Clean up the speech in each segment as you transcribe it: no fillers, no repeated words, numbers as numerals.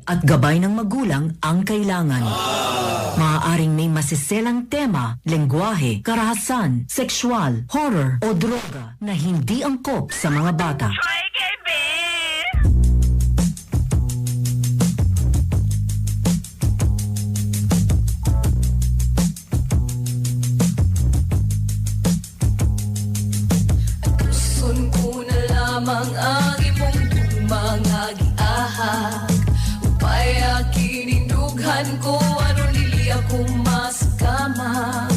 at gabay ng magulang ang kailangan. Maaaring may masiselang tema, lengguwahe, karahasan, sexual, horror o droga na hindi angkop sa mga bata. Sun ko na lamang ang imong mga giahak. Upaya kinindughan ko aron dili ako masakamak.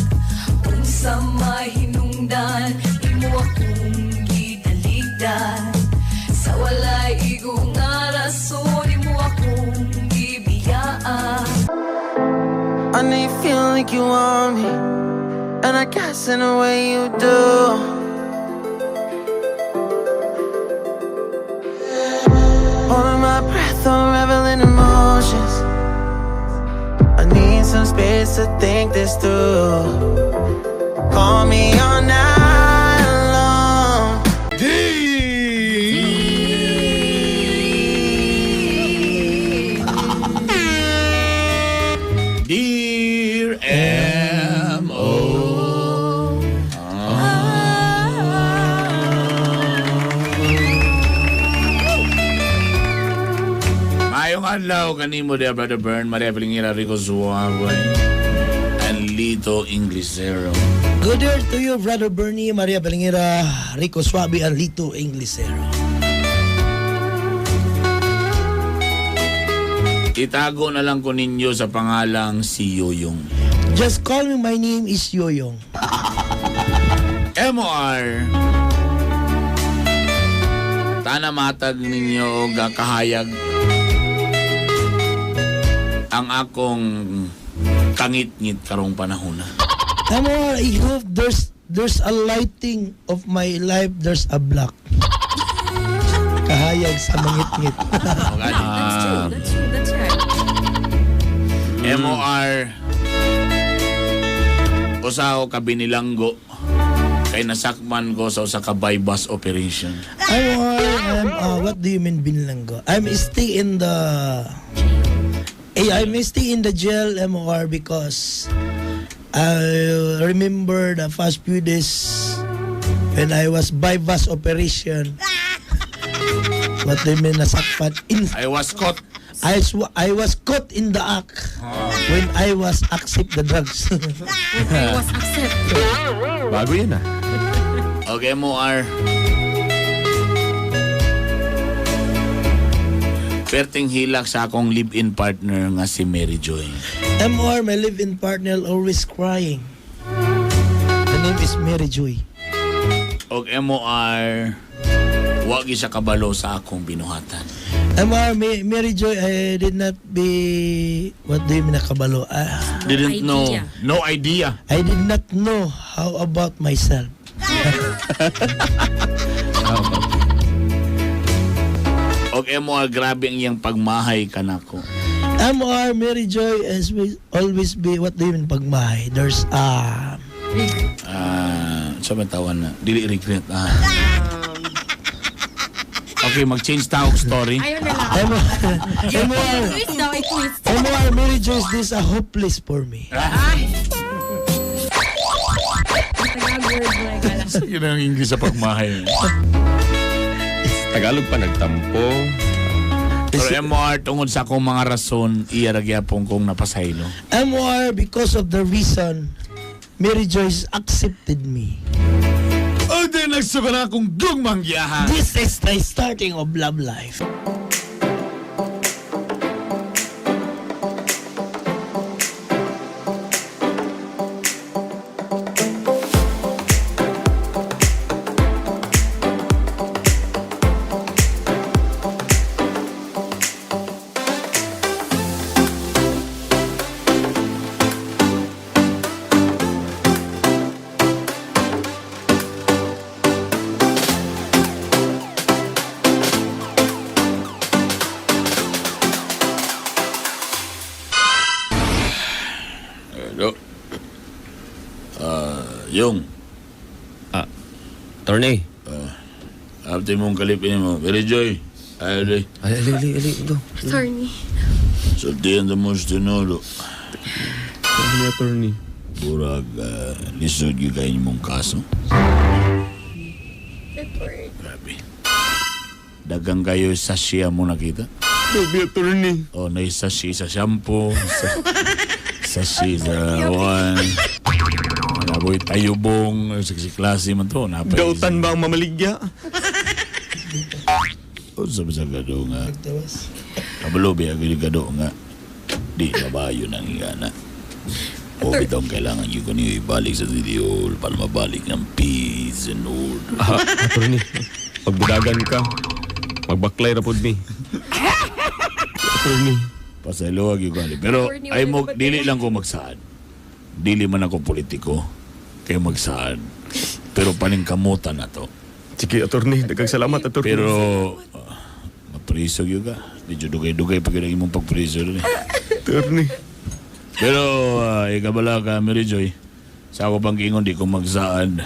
Unsa may hinungdan imo akong gitaligdan. Sa walay igo nga rason imo akong gibiyaan. I know you feel like you want me, and I guess in a way you do. Holding my breath, unraveling emotions. I need some space to think this through. Call me all night long. Dear M.O. Maayong adlaw kanimo dear Brother Bern, Maria Pelingira, Rico Suave, and Lito Inglesero. Good day to you, Brother Bernie, Maria Belingira, Rico Suabe, and Lito Inglesero. Itago na lang ko ninyo sa pangalang si Yoyong. Just call me, my name is Yoyong. MOR. Tana matag ninyo og kahayag ang akong kangit-ngit karong panahon na. MOR, I hope there's a lighting of my life, there's a black. Kahayag sa mangit-ngit. Okay. That's true. That's true. That's right. MOR, usa ko ka binilanggo kay nasakman ko sa usa ka bypass operation. MOR, what do you mean binilanggo? I'm stay in the jail, MOR, because I remember the first few days when I was bypass operation. What do you mean nasakpan? I was caught. I was caught in the act when I was accept the drugs. When I was accepted. Bago yun ah. Okay, MOR. Perting hilak sa akong live-in partner nga si Mary Joy. MR, my live-in partner, always crying. The name is Mary Joy. Og MOR, wa gyud siya kabalo sa akong binuhatan. MR, Mary Joy, I did not be, what do you mean nakabalo? Ah, Didn't know. Idea. No idea. I did not know how about myself. Og MOR, grabe ang iyang pagmahay kanako. MR, Mary Joy is will always be, what do you mean pagmahay? There's, Ah, sa man tawan na? Dili regret. Ah. Okay, mag-change tawag story. Ayun na lang. MR, MR, Twist daw, i-twist. MR, Mary Joy, this is a hopeless for me. Ay! Tagalog word mo na. Yun ang English sa pagmahay. Tagalog pa nagtampo. Pero MOR, tungod sa akong mga rason, iya ra gyapon kong napasaylo. MR, because of the reason, Mary Joyce accepted me. O di nagsuka na akong gugmang giyahan. This is the starting of love life. Hello. Yung, Attorney. After mong kalipin mo. Mary Joy. Ay, ay. Ay, ali, ali, ali. Ito. Attorney. Sultihan sa mo sa tinulo. Sabi ni attorney. Burag, lisod yun kayo mong kaso. Grabe. Dagang kayo sa siya mo nakita. Grabe, attorney. O, oh, naisasi sa shampoo, sa sasi sa one. Naboy tayubong, saksi-klase man to. Napay. Gautan ba ang mamaligya? O, sabi sa gado nga. Tawas. Kabalo, biya gado nga. Di mabayo nang igana. O, bitong kailangan yun ko niyo ibalik sa City Hall para mabalik ng peace and order. Ah, attorney. Pagbudagan ka, magbaklay ra pod mi. Attorney. Pasayloag yun ko. Pero Attorney, ay mo, wala na ba dili lang ko magsaad. Dili man ako politiko. Kaya magsaad. Pero paningkamutan na to. Sige, attorney. Daghang salamat, attorney. Pero mapriso gyud ka. Medyo dugay-dugay pag yun ang imong pagpriso rin eh. Attorney. Pero ikabala ka, Mary Joy. Sa ako pang giingon, di ko magsaad.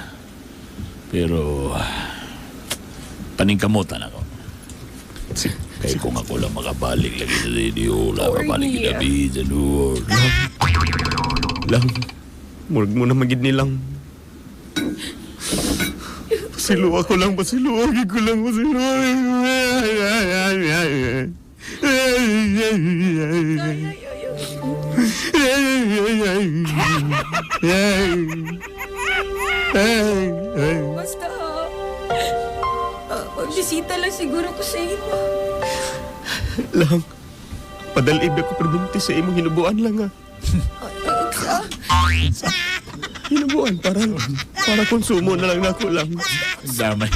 Pero paningkamutan ako. Sige. Kaya kung ako lang makabalik lagi sa radio, wala mabalik Attorney. kita sa Lord. Lang. Murag mo na magid nilang. Pasiluwa ko lang, pasiluwa ko lang, pasiluwa. Basta, magbisita lang siguro ko sa imo. Lang. Padalib ako perminti sa imong hinubuan lang ah. Hinubuan para konsumo na lang nako lang. Damay.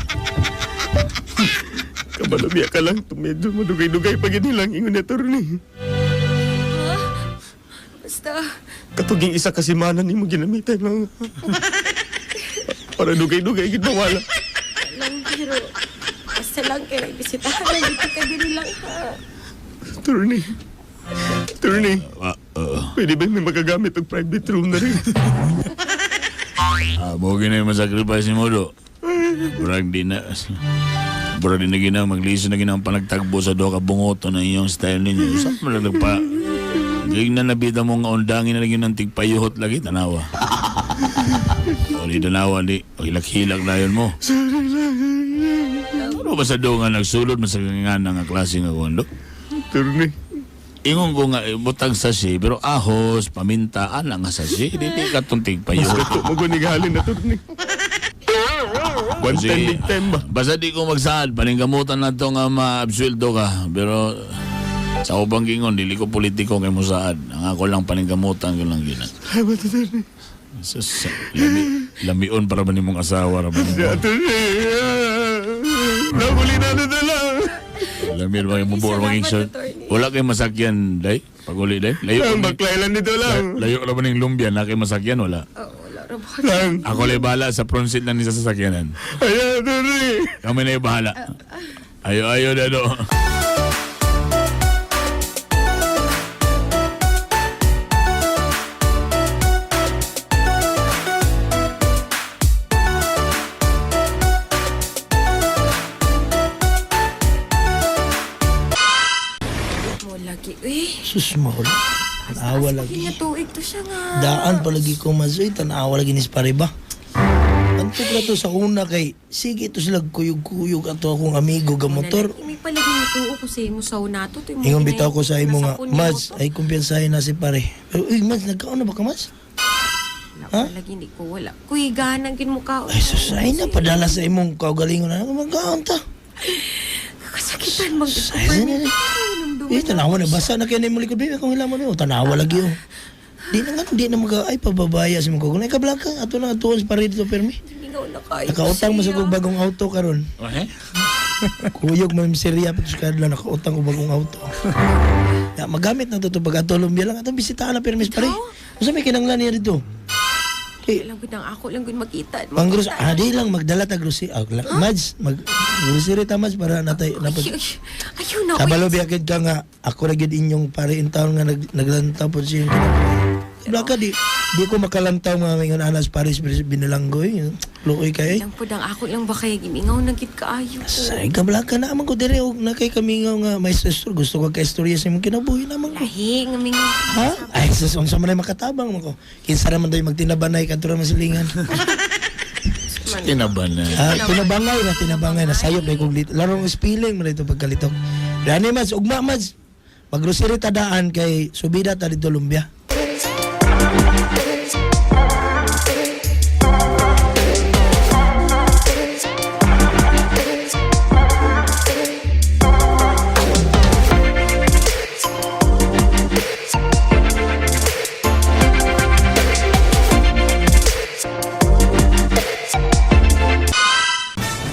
Kabalo biya ka lang, medyo madugay-dugay pa gid lang ingon ni attorney. Basta, Katuging isa ka semana nimo ginamitan lang. Para dugay-dugay gid mawala. lang pero, basta lang kay bisitahan lang dito ka diri lang ha. Attorney. Attorney, pwede ba may magagamit og private room na rin? Mo gina yung masacrifice ni Modo. Murag di na. Murag di na gina, magliso na gina ang panagtagbo sa doha ka bungoto na iyong style ninyo. Saan mo lang nagpa... Gignan na bida mo nga undangin na lagi ng tigpayuhot lagi, tanawa. O di tanawa, di. O hilak-hilak na yun mo. Ano ba sa do nga nagsulod man sa nga nga klase nga kondo? Attorney. Ingon ko nga, butang sachet, pero ahos, paminta, ana nga sachet, di di ka tong tigpayuhot. Gusto mo gani halin attorney. One time, big time ba? Basta di ko magsaad, paningkamutan na to nga maabsueldo ka. Pero sa ubang gingon, dili ko politiko kay mo saad. Ang ako lang paningkamutan ko lang gina. Salamat, attorney. Sus, lamion para ba nimong asawa ra ba nimo? Attorney. Nahuli na na lang. Lamion ba yung mubuor maging Salamat, shirt? attorney. Wala kay masakyan, day. Pag-uli, day. Layo Lang, pa baklay lang dito lang. layo ra ba ning lumbia na kay masakyan wala. Oh, wala ra ba? Lang. Ako lay bahala sa front seat lang ni sa sasakyanan. Ayan, attorney. Kami na yung bahala. Ayo ayo dado. Mo lagi, eh. Sus mo. Tanawa lagi. Nga tuig to siya nga. Daan palagi ko masoy, tanawa lagi ni pare ba. Antok na to sa una kay sige to sila kuyog-kuyog ato akong amigo ga motor. May palagi nga tuo ko sa imo sa una to. Imo Ingon bitaw ko sa imo nga, Nasapon ni Mads, mo to. ay kumpiyansahin na si pare. Pero, uy, Mads, nagkaon na ba ka, Mads? Wala palagi hindi ko wala. Kuy ganang gin mo ka. Ay, sus, ay na, padala sa imong kaugalingon na, magkaon ta. Kasakitan mag Ay, ay, ay. Eh, tanawa na, basa na kayo na imong likod, baby, kung hilamon mo, tanawa lagi, oh. Di na nga, di na mag, ay, pababaya sa imong kaugalingon. Ay, kablaka, ato na, atuon sa pare dito, permi. Mingaw na kayo. Nakautang mo sa siya. kong bagong auto karon. Okay? Kuyog mo yung serya pa sa kadla nakautang ko bagong auto. Ya, magamit na to to pag ato lumbia lang atong bisitahan na permis pare. Unsa may kinanglan niya dito? Kay Lang gud ang ako lang gud makita. panggrus ah, di lang magdala ta grocery. Ah, Mads, mag grocery ta Mads para natay napag Ay, ayun na. Kabalo biya gid ka nga ako ra gyud inyong pare in town nga naglantaw po siya yung kinabuhi. Baka di ko makalantaw nga ingon anas Paris binalanggoy. Luoy kay. Lang po ang ako lang ba kay gimingaw na gid kaayo ko. Sa kabla ka naman ko dire og na kay kamingaw nga may sister gusto ko kay istorya sa imong kinabuhi naman ko. Lahi nga mingaw. Ha? Ay, sus, unsa man ay makatabang man ko. Kinsa raman daw yung magtinabanay kadto ra man silingan. Tinaban na. Ah, tinabangay na sayop na kong lit. Larong spelling man ito pagkalitok. Dani Mads, ugma Mads. Maggrocery ta daan kay subida ta dito lumbia.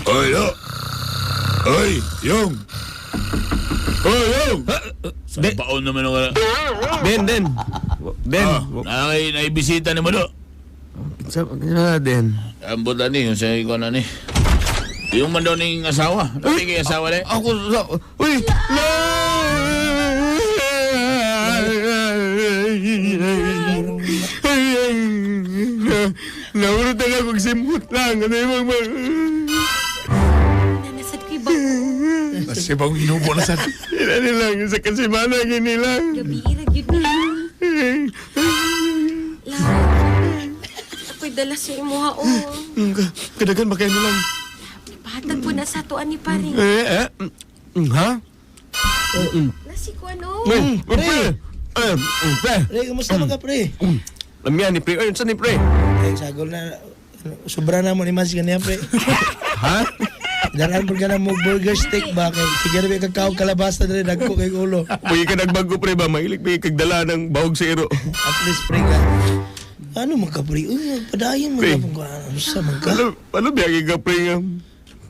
Oy, yo! Oy, yung! Oy, yung! Sa baon naman ako. Den, Den. Den. Oh, naibisita ni mo do. Sa na Den. Ang buta ni, yung sa ikaw na ni. Yung man daw ning asawa. Dati kay asawa ni. Ako sa Uy! No! Naurot na akong simot lang. Ano yung mga... Nanasad ko ba? Kasi bang inubo na sa... Ila nilang sa kasimana ginilang. Gabi ra gyud ni. Lang. Ako'y dala sa imuha o. Kadagan ba kayo na lang? Pahatag po na sa atuan ni pare. Eh, eh. Ha? Nasi ko ano? Eh, pre! Eh, pre! Pre, kumusta man ka pre? Lamian ni pre. Ay, saan ni pre? Ay, sagol na sobra na mo ni Mads ganiya pre. Ha? Daraan po ka na mo burger steak ba kay sige na ba kakaw kalabasa dire dagko kay ulo. Puyi ka nagbago pre ba? Mahilig pa kagdala ng bahog sa iro. At least pre ka. Ano man ka pre? Uy, padayon mo Pre. ka kung ano sa man ka. Ano, ano biyagi ka pre nga?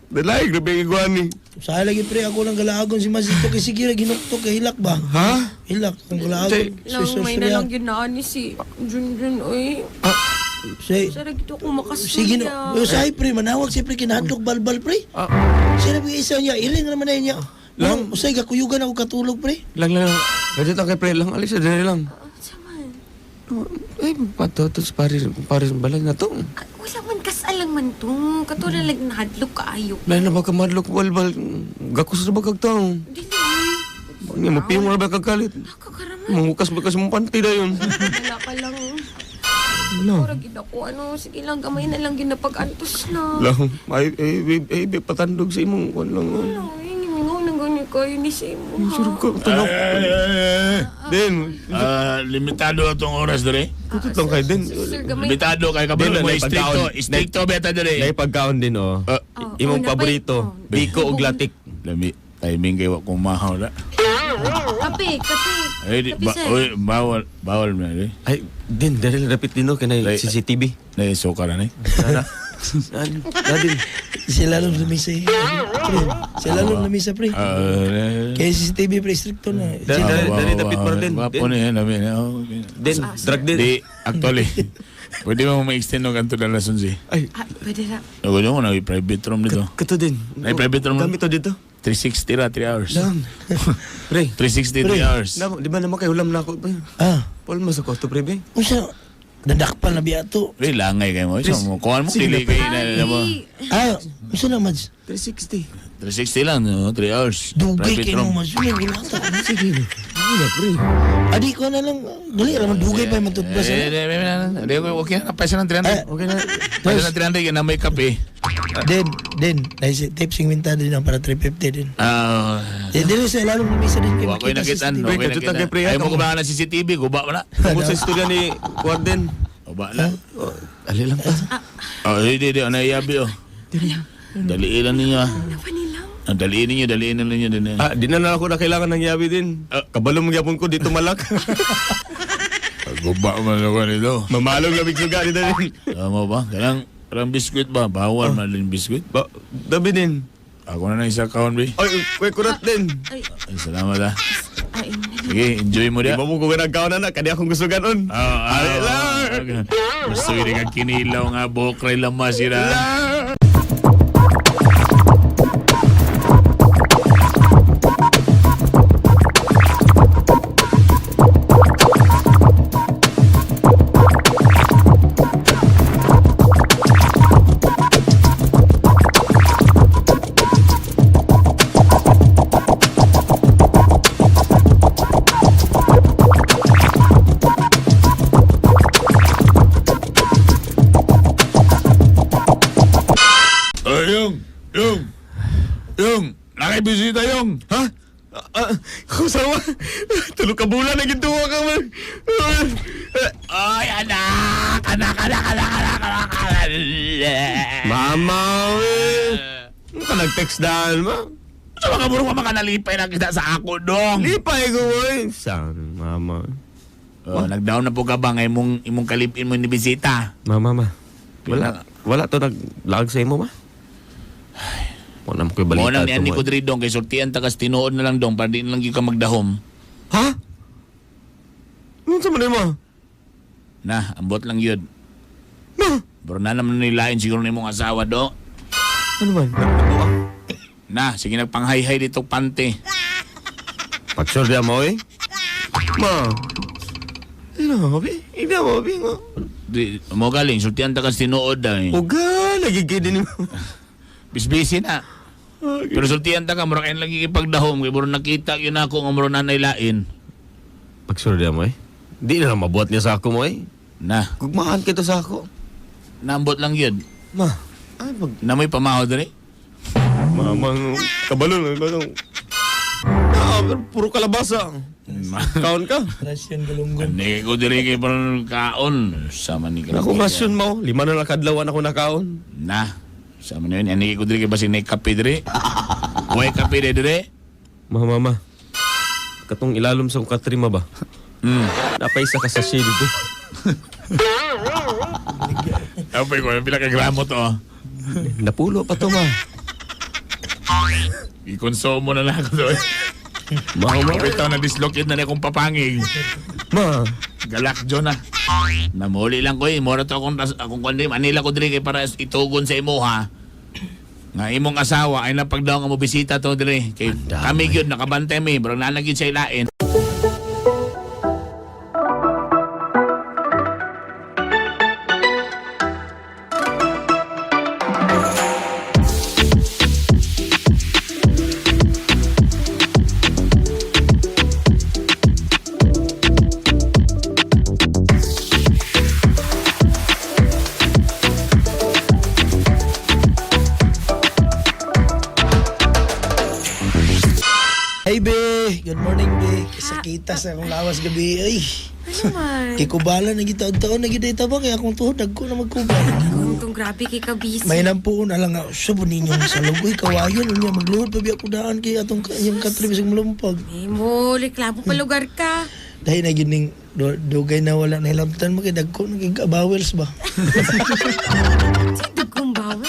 Dalaig na biyagi ko ani. Sa lagi pre ako lang galaagon si Mads dito kay sige ra ginuktok kay hilak ba? Ha? Hilak kung galaagon. Say- Lang may na lang yun na ani si Junjun oy. Say, Sa gito ko makasulya. sige na. Uy, say pre manawag si pre kinahadlok balbal pre. Ah. Siya na isa niya, iling naman na niya. Lang, usay gakuyugan ako katulog pre. Lang, lang, lang. Gadget lang kay pre lang. Alis na dali lang. Sa man. Eh, pato, to sa Paris, Paris balay na to. Ah, wala man kasalang man to. Katulad lang nahadlok kaayo. Lain na ba ka madlok balbal? Gakus na ba kag tao? Dili oy. Nga, mapiyong na ba kag kalit? Ako karaman. Mangukas ba ka sa mong panty na yun? Wala ka lang. No. Murag gid ako ano, sige lang gamay na lang gid napag-antos na. Lang, ay, ay, ay, ay, ay, patandog sa imong kwan lang. oh. Ano, ay, gimingaw na gani kayo ni sa imo. ha? Sure ko, tanaw. Ay, Den, Ah, limitado atong oras dere. kutot lang kay Den. Sir, gamay. Limitado kay kabalo Din, mo nay stricto, pagkaon. stricto beta dere. Nay pagkaon din oh. Ah, Oh, Imong oh, napay- paborito, oh. biko ug latik. Lami timing kay wa kong mahaw na. Kape, kape. Ay, di, Kape, ba, sir. oy, bawal, bawal na eh. Ay, din, dali lang rapit din oh, kanay Ay, CCTV. Nay, suka na ni. Nana. Na din. Sila lang lumisa eh. Pre, sila lang lumisa pre. Ah, Kaya CCTV pre, stricto na. Dali, dali, dali, dapit para din. Wapo na yan, lami na. Oh, okay. Din, drug din. Di, actually, pwede mo ma-extend ng kanto na lason si. Ay, Ah, pwede na. Ako mo na, may private room dito. kato din. Ay, private room. Gamit to dito. 360 ra, 3 hours. Lang. Pre. 360, 3 hours. Na, di ba naman kay ulam na ako? Pre? Ah, Paul, mas ako to, pre, be. unsa dadakpan na biya to. Pre, langay kayo mo. Isa mo, kuhan mo, Sige dili na, kay na, na mo. Ay, Ah, unsa na Mads? 360. 360 lang, no? 3 hours. Dugay Private kay room. mo Mads. Wala wala ta. Sige na. Wala, pre. Adi ko na lang dali ra man dugay pa man toothbrush. Eh, ano? eh, eh, eh, eh, eh, okay na, paisa ng 300. Eh, Okay na. Paisa ng 300, yan na may kape. Din, din. Ay, si tip 50 din ang para 350 din. Ah, Eh, dili sa ilalong lumisa din kay wa ko'y makita nakitaan. CCTV. Wa ko'y Pre, kadto nakitaan. kay pre, Ay mo ah, ko ba na CCTV, guba mo na. Tungkol sa istorya ni Warden. Guba na. Oh, ali lang pa. Oh, hindi, hindi. Ano iyabi, oh. Daliin lang ninyo, ah. Panilang. Ah, Daliin ninyo, daliin lang ninyo. Daliin. Ah, di na lang ako na kailangan ng yabi din. Ah. Kabalo mo gyapon ko dito malak. Guba man ako nito. Mamalong lamig suga dito din. Tama ba? Kailang, parang biskuit ba? Bawal man din biskuit. Ba, dabi din. Ako na na isa kaon, bre. Ay, kuy kurat din. Ay, Ay, salamat, ah. ay, Sige, enjoy mo Di diya. ba mo ko ganang na na, kani akong gusto ganon. Ah, Ali lang. Gusto yun ka kinilaw nga, buhok rin lamas yun, ah. Lang. Tulo ka bulan na gintuwa ka man. Ay, anak! Anak, anak, anak, anak, anak, anak. Mama, eh. Ano ka nag-text dahil, ma? Sa mga muro ka makanalipay na kita sa ako, dong. Lipay ko, eh. Saan, mama? Oh, nagdown na po ka ba nga imong kalipin mo ni bisita? Mama, ma. Wala, wala to nag-lag sa imo, ma? Wala mo ko'y balita. Mo nang ni to, ani ma. ko diri dong kay sultian ta kas tinuod na lang dong para di na lang gyud ka magdahom. Ha? Ano sa man ma? Na, ambot lang yun. Ma! Pero na naman nilain siguro ni mong asawa do. Ano man? Na, sige nagpanghayhay dito pante. Pag-sure mo, eh. Ma. Ano, abi? Hindi mo, abi. nga. Di, mo galing, sultian ta kas tinuod ay. Uga, nagigid ni mo. Bisbisi na. Pero sultian ta ka, mura kayo lagi ipagdahom. Kay mura nakita yun ako nga mura nanay lain. Pag-sure mo, eh. Di na lang mabuhat niya sa ako mo, eh. Na, Gugmaan kita sa ako. naambot lang yun. Ma. Ay, pag... Na may pamaho diri. Mamang, kabalo na. Kabalo. Ah, pero puro kalabasa. Kaon ka. Rasyon galunggong. Hindi ko diri kay parang kaon. Sama ni Ako rasyon mo. 5 na lang kadlawan ako nakaon. Na, sama na yun. Ani ko diri kay basin na kape diri. Way kape diri diri. Ma, mama. Katong ilalom sa katrima ba? Napay isa ka sa shade dito. Apay ko, pila ka gramo to. oh. Napulo pa to, ma. I-consume mo na lang ako to. eh. Ma, ma. Bitaw na dislocate na na akong papangig. Ma. Galak na. Namuli lang ko eh. Mura to akong, akong kundi. Manila ko diri kay para itugon sa imo ha. Nga imong asawa ay napagdaw nga mo bisita to diri. Kay kami gyud nakabantay mi, pero nana gyud sa ilain. Hey, be! Good morning, be. Sakita sa akong lawas gabi. Ay, Ano man? kikubala na gitaon-taon na gid ba kaya akong tuhod dagko na magkubal. Kung grabe kay ka busy. May nampuon na lang nga sa ninyo sa lugoy kawayon unya magluhod pa biya ko daan kay atong inyong katrip sa malumpag. Eh mo, reklamo pa lugar ka. Dahil na gyud ning dugay na wala na hilabtan mo kay dagko na kay bowels ba. Dugong bawel.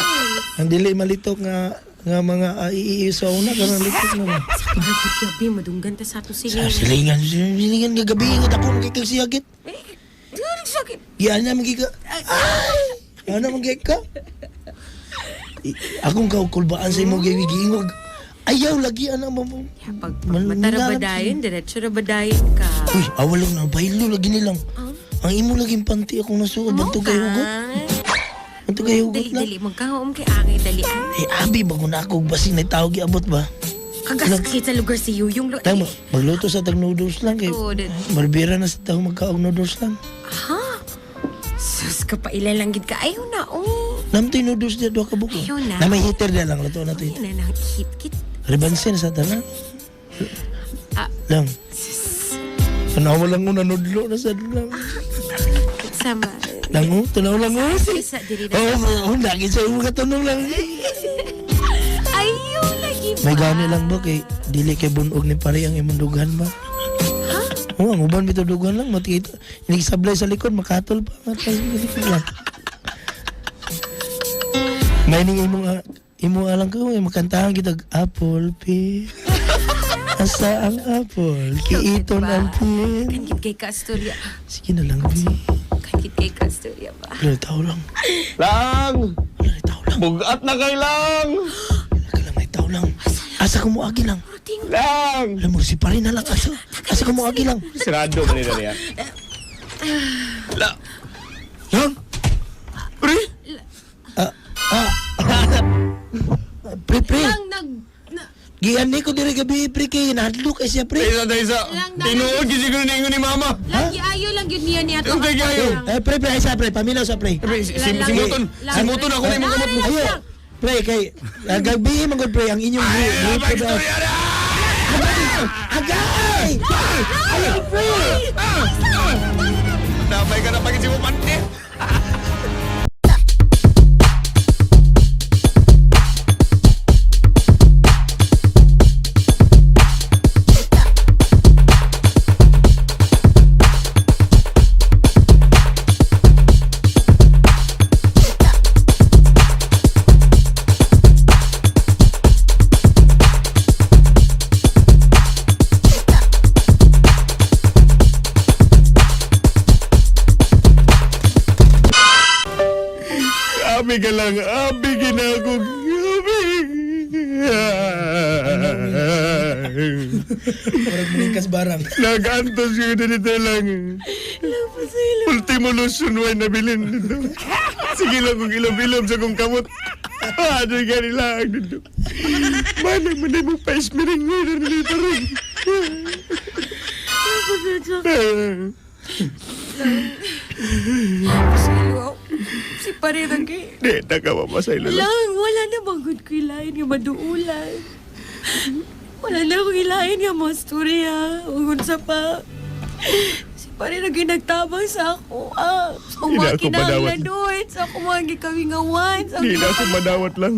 Ang dili malitok nga nga mga AII sa una kanang litok na ba. Sa mga gabi, madunggan ta sa ato Sa sila. silingan silingan nga gabi nga dako na kay kag siyagit. Eh, dugong sakit. Yan na magi ka. Ay! Ano magi ka? Akong kaukulbaan sa imo giingog. Ayaw lagi ana mo. Ya, pag mata ra ba dayon, diretso ra ba dayon ka? Uy, awalong na baylo lagi nilang. Ang imo laging panty akong nasuot banto kay hugot. Banto kay hugot Dali, lang. dali, magkahuom kay angay, dali. Eh, abi bago na ako basing na tao giabot ba? Kagasakit sa lugar si Yuyong. Tama, magluto sa tag noodles lang kay. Oo, Marbira na sa tao magkaog noodles lang. Ha? Sus, kapaila lang gid ka. Ayaw na, oh. Namtoy noodles dia duha ka buko. Ayaw na. Na may heater dia lang luto na to. Ayaw na nang hit kit. Ribansin sa tanan. Ah. Lang. Tanaw lang mo nanudlo na sa lang. Sama. Lang oh, tanaw lang oh. Isa, diri na. Oh, oh, lagi sa imo katanong lang. Ayaw lagi ba? May gani lang ba kay dili kay bunog ni pare ang imong dughan ba? Ha? Oo, ang uban bitaw dughan lang matikita. Inig sablay sa likod makatol pa matay sa likod lang. May ning imong imong alang ko ay makantahan kita og apple pie. Asa ang apple? Kiiton ang pie. Kankit kay ka-astorya. Sige na lang, bi. Kankit kay ka-astorya ba? Wala tao lang. Lang! Wala tao lang. Bugat na kay lang! Wala lang, may tao lang. Asa ko mo agi lang. Lang! Alam mo, si pare na lang. Asa, asa ko mo agi lang. Sirado man nila niya. La! Lang! Pre! Ah, ah. Pre, pre. Lang nag... Na, Gian ni ko diri gabi, pre, kay nahadlok ay siya, pre. Isa, isa. Lang, Tinuod siguro ningon ni mama. lang giayo lang yun niya niya. Yung kay giayo. Eh, pre, pre, ay sa, pre. Paminaw sa, pre. Pre, si, si, si Muton. Si Muton ako na yung mga kamot mo. Ayo. Pre, kay gabi man gud pre ang inyong Ay, grupo daw. istorya na! Agay! Ayaw free! Damay ka na pag mo pante. Abi ka lang, abi ginagog. Abi. Murag maningkas barang. Nag-antos yun dito lang. Ultimo lotion way nabilin dito. Sige lang kung ilob-ilob sa kong kamot. Ano yung nila dito. Manang manay mo pa ismiring ngayon dito rin. Pasaylo. Si pare lagi. Di, nagkapapasaylo lang. Lang, wala na bang ko ilain nga maduulan. Wala na akong ilain nga mga storya. Ug unsa pa. Si pare lagi nagtabang sa ako. Ah, sa Hindi mga ako madawat. kinahanglanon, sa ako mga gikawingawan. Sa Di na ako madawat lang.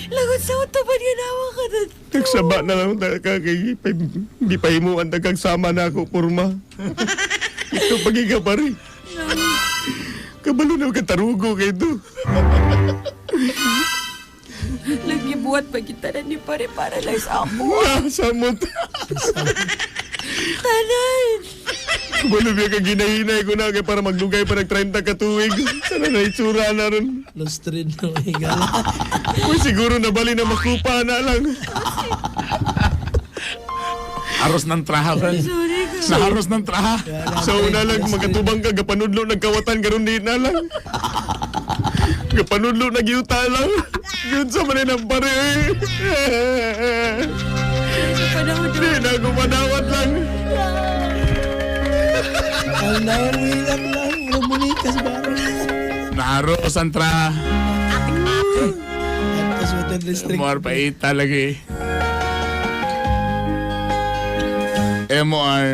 Lagot sa utaban nga nawa ka na. Nagsaba na lang talaga kay hindi pa himuan nagkagsama na ako porma. Ito pagiga pa rin. Kabalo na katarugo kay ito. Lagi buhat pa kita na ni pare para lang sa ako. Ah, samot. Tanan! Kabalo biya ka ginahinay ko na kay para maglugay pa nag 30 ka tuig. Sana na itsura na ron. Lustrin no higala. Uy, siguro nabali na makupa na lang. Aros ng traha, friend. Sorry ka. Sa aros ng traha. Sa una lang, magatubang ka, gapanudlo, nagkawatan, karon di na lang. Gapanudlo, nagyuta lang. Yun sa manin ang pare. eh. Sa panahon Di na ako madawat lang. Ang nawilang lang. Murag maningkas barang. Naaros ang traha. Antos water district. MOR paita lagi. MOR,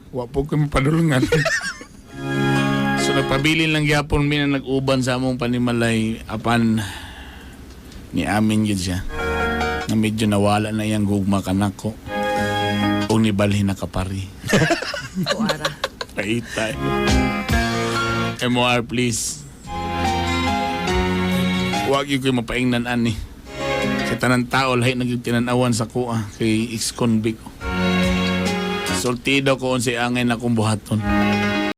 wa po ko mapadulungan. So nagpabilin lang gyapon mi na nag-uban sa among panimalay apan ni amin gyud siya. Na medyo nawala na iyang gugma kanako. O nibalhin na kapari. Kuara. Paita. MOR please. Huwag yun ko'y mapaingnan ani. Sa tanan tao, lahi na gyud tinanawan sa kuha kay ex-convict ko. Sulti daw ko unsay angay na akong buhaton.